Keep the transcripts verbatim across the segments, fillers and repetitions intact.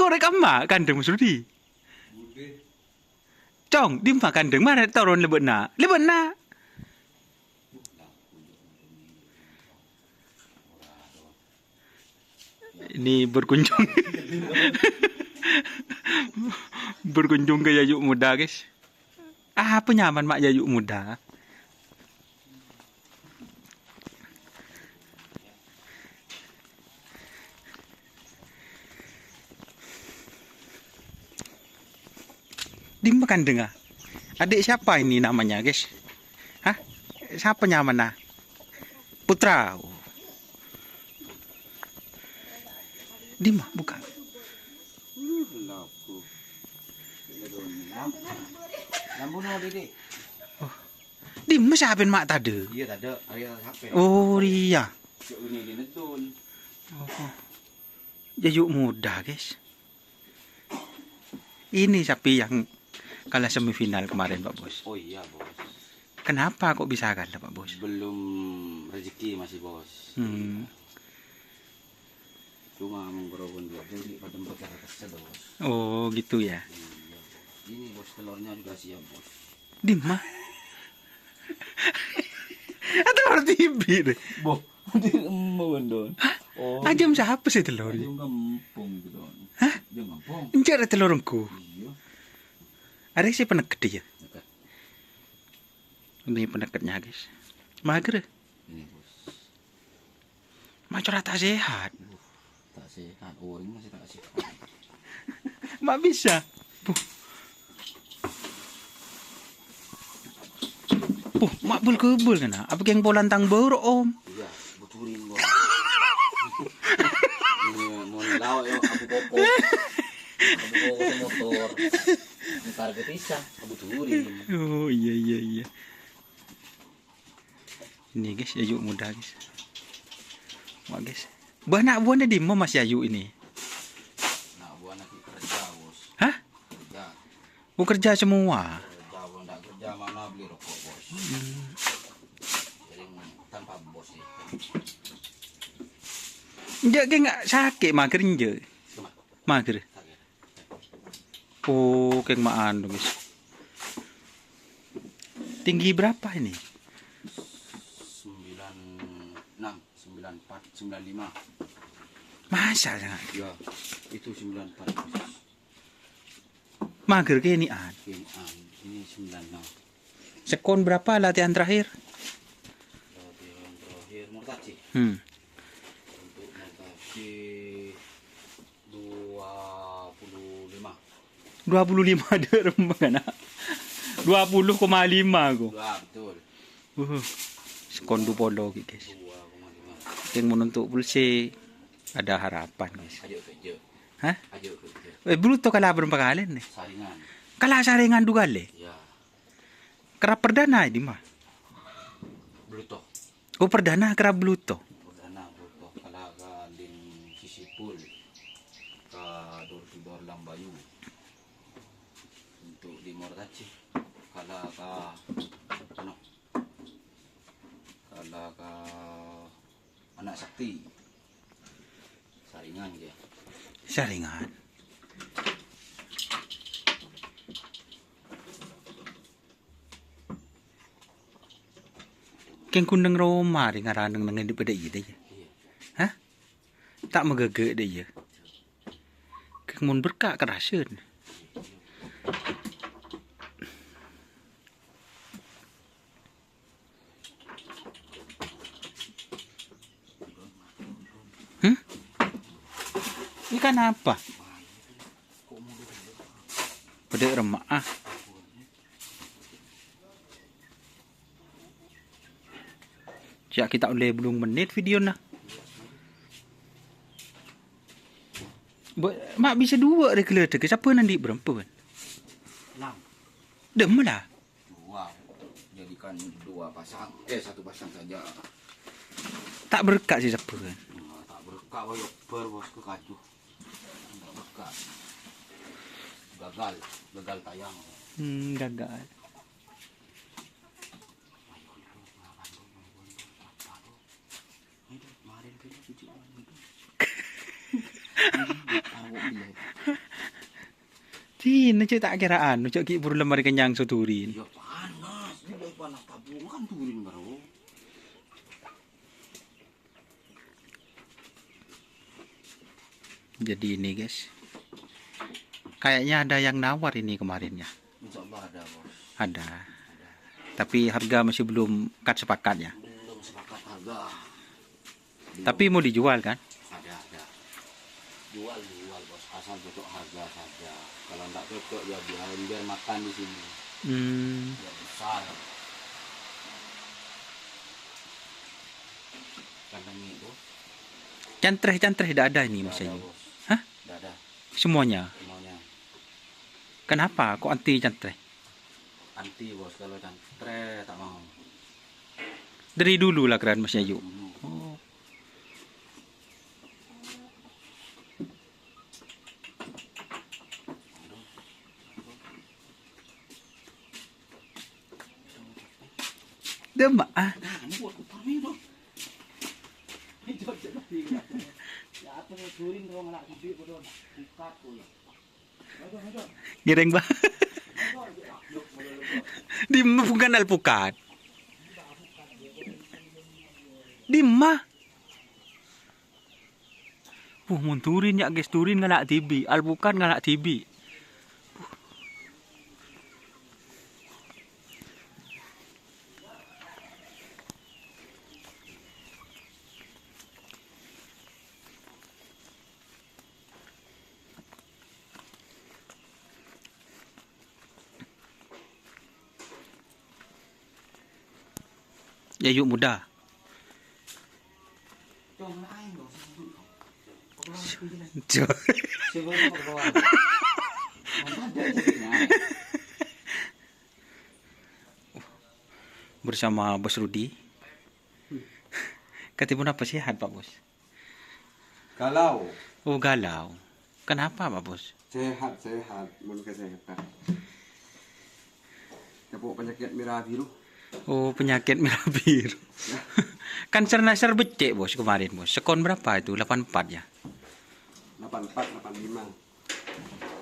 Orèng kamma kandhâng Mas Rudi. Cong, dimma kandhâng? Marè toron lèbâ'na. Lèbâ'na. Ini berkunjung. Berkunjung ke Yayu Muda, guys. Apa nyamana ma' Yayu Muda? Dimma kandhângnga? Adik siapa ini namanya, guys? Hah? Siapa nyamana? Putra. Oh. Dimma, buka. Oh. Dimma sampèyan ma' tadâ'? Iyâ, tadâ'. Arèya sampè'. Oh, iyâ. Cok ini di Nedun. Oh. Yayu Muda, guys. Ini sapi yang kalah semifinal kemarin, Pak Bos. Oh iya, Bos. Kenapa kok bisa kalah, Pak Bos? Belum rezeki masih, Bos. Hmm. Cuma menggerogol dua dulu, pada empat ratus, Bos. Oh, gitu ya. Iya. Ini, Bos, telurnya juga siap, Bos. Dimma? Atau berarti ibi deh. Boh, di emma, Don. Hah? Oh. Ajâm sapa sè telor? Ajâm kampung gitu, Don. Hah? Ajâm kampung. Enjâ' rè telor engko'. Iya. Arèya sè panèket, ya? Panèket. Ini panèketnya, guys. Mager. Ini, Bos. Maco' ra ta' sehat. Uh, ta' sehat, orèng masih ta' sehat. Ma' bisa. Puh. Puh, ma' bul-kebul kèna. Apa kèng polana tang bâuru, Om? Iya, buturin, Bos. Ini mau lao, ya, abu koko. Abu koko motor. Ntar ke pisah, abu turin. Oh, iya, iya, iya. Ini, guys, Yayu Muda, guys. Wah, guys. Bâh, na' buwâna dimma, Mas Yayu ini? Na' buwâna ki kerja, Bos. Hah? Kerja. Oh, kerja semua. Kerja, Bos. Ndak kerja mana beli rokok, Bos. Hmm. Jadi, tanpa bos, ya. Enjâ' kèng sakè' mager, enjâ'? Cuma. Mager. Sakè'. Oh, kèng ma' anu, guys. Tinggi berapa ini? Sembilan enam, sembilan empat, sembilan lima. Masa, sangat? Ya, itu sembilan empat. Mager kènè'an. Kènè'an. Ini sembilan enam. Sekon berapa latihan terakhir? Latihan terakhir Mortaji. Hmm. Untuk Mortaji dua puluh lima. Dua puluh lima dâ' remma, kan? Dua puluh koma lima, ko. Dua, betul. Uh, sekon dua puluh, guys. Dua koma lima. Yang menuntut polisi ada harapan, guys. Ayo kerja. Hah? Ayo kerja. Eh, Bluto kalah berapa kali nih? Saringan. Kalah Saringan dua kali? Ya. Kerap perdana ini mah. Bluto. Oh, perdana kerap Bluto. Perdana Bluto kalah ka Lin Sisipul, ka Dor Dor Lambayu. Untuk di Mortaji kalah ka, ano, kalah ka Anak Sakti. Saringan, ya. Saringan. Kèng ghun neng roma rè ngarana neng dâ' padâ iyâ, dâ' iyâ. Hah? Ta' maghâghâ dâ' iyâ. Kèng mon berka' karasan. Hmm? Ikan apa? Padâ remma, ah. Ca'na kita olle bellum menit videona. Bo-, ma' bisa dua rè ghâlâdhâghâ, sabbhân andi' bârâmpa, Bân? Enam. Dâ'emma la? Dua. Jadikan dua pasang. Eh, satu pasang saja. Ta' berka' sè sabbhân. Nah, ta' berka', wah, yobbar, Bos, ke kaju. Nggak berka'. Gagal, gagal tayang. Hmm, gagal. Dinah cè' ta' kèra'an, cè' ghi' buru la marè kennyang so durin. Iyâ, panas. Ini baik panas tabung kan durin, Bro. Jadi ini, guys. Kayaknya ada yang nawar ini kemarin ya. Insya Allah ada, Bos. Ada. Ada. Tapi harga masih belum kat sepakat ya. Belum sepakat harga. Tapi mau dijual kan? Ada, ada. Jual, jual, Bos. Asal cocok harga saja. Kalau nggak cocok ya biarin, biar makan di sini. Hmm. Biar besar. Kandang itu. Cantreh-cantreh tidak ada ini, Mas Ayu? Tidak ada, Bos. Hah? Tidak ada. Semuanya? Semuanya. Kenapa kok anti cantreh? Anti, Bos, kalau cantreh tak mau. Dari dulu lah keran Mas Ayu? Dulu. Oh. Demak, ah. Ngiring, Pak. Dimma bukan alpukat. Dimma. Wuh, mon durin ya, guys, durin ngala' dhibi', alpukat ngala' dhibi'. Yayu muda. Bersama Bos Rudi. Katanya apa sehat, Pak Bos? Galau. Oh, galau. Kenapa, Pak Bos? Sehat, sehat. Mun kesehatan. Kena penyakit merah biru. Oh, penyakit merah biru. Ya. Kan ser-naser becek, Bos, kemarin, Bos. Sekon berapa itu? Delapan empat, ya? Delapan empat, delapan lima.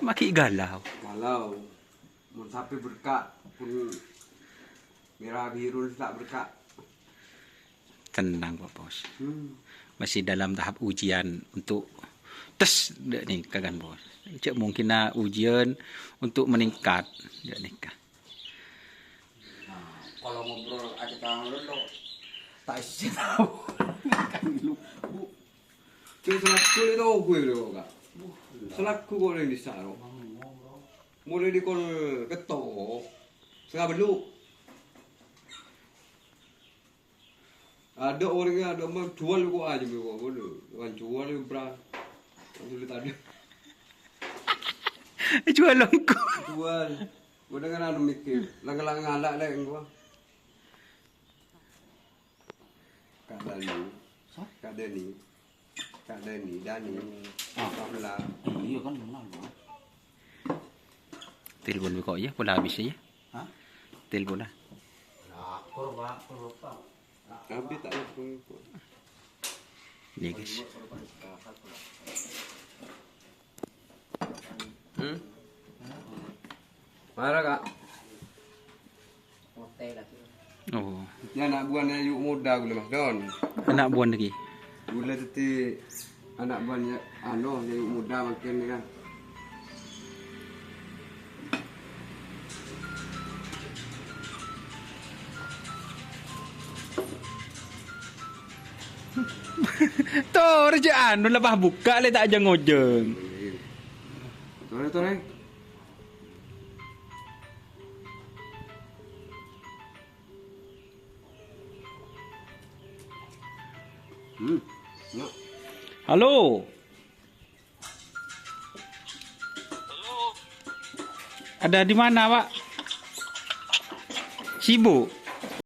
Makin galau. Galau. Mun sampai berkak, pun merah biru tak berkak. Tenang, Pak Bos. Hmm. Masih dalam tahap ujian untuk tes, dek nèka kan, Bos. Cek mungkin, nah, ujian untuk meningkat, dek nèka. Nah, kalau ngobrol aja tangan lo, tak isi tahu. Kan lupa. Cek selaku itu gue lo, Kak. Selaku kok yang bisa, lo. Mulai di kol ketok, setengah beluk. Ada orangnya, ada mau jual kok aja, kok, ngono. Bukan jual, ya, bra. Sulit ada. Jual longko. Jual. Udah kan ada mikir. Lang-lang ngalak, lek, engko. Kak Dani. Sah? Kak Dani. Kak Dani, Dani. Ah. Pamela. Iya kan, kenal, Bang. Telepon kok ya, pola habis ya. Hah? Telepon lah. Lapor, Pak, lapor, Pak. Tapi tak lapor kok. Ini, guys. Hmm? Mana, Kak? Oh. Ini anak buahnya Yuk Muda gue, Mas Don. Anak buah lagi. Gue tadi anak buahnya, anu, Yuk Muda makin ini kan. Torè jhâ' anu, lepas bukka' lè ta' jhâ' ngojhâng. Torè, torè. Hmm. Ya. Halo. Ada di mana, Pak? Sibuk?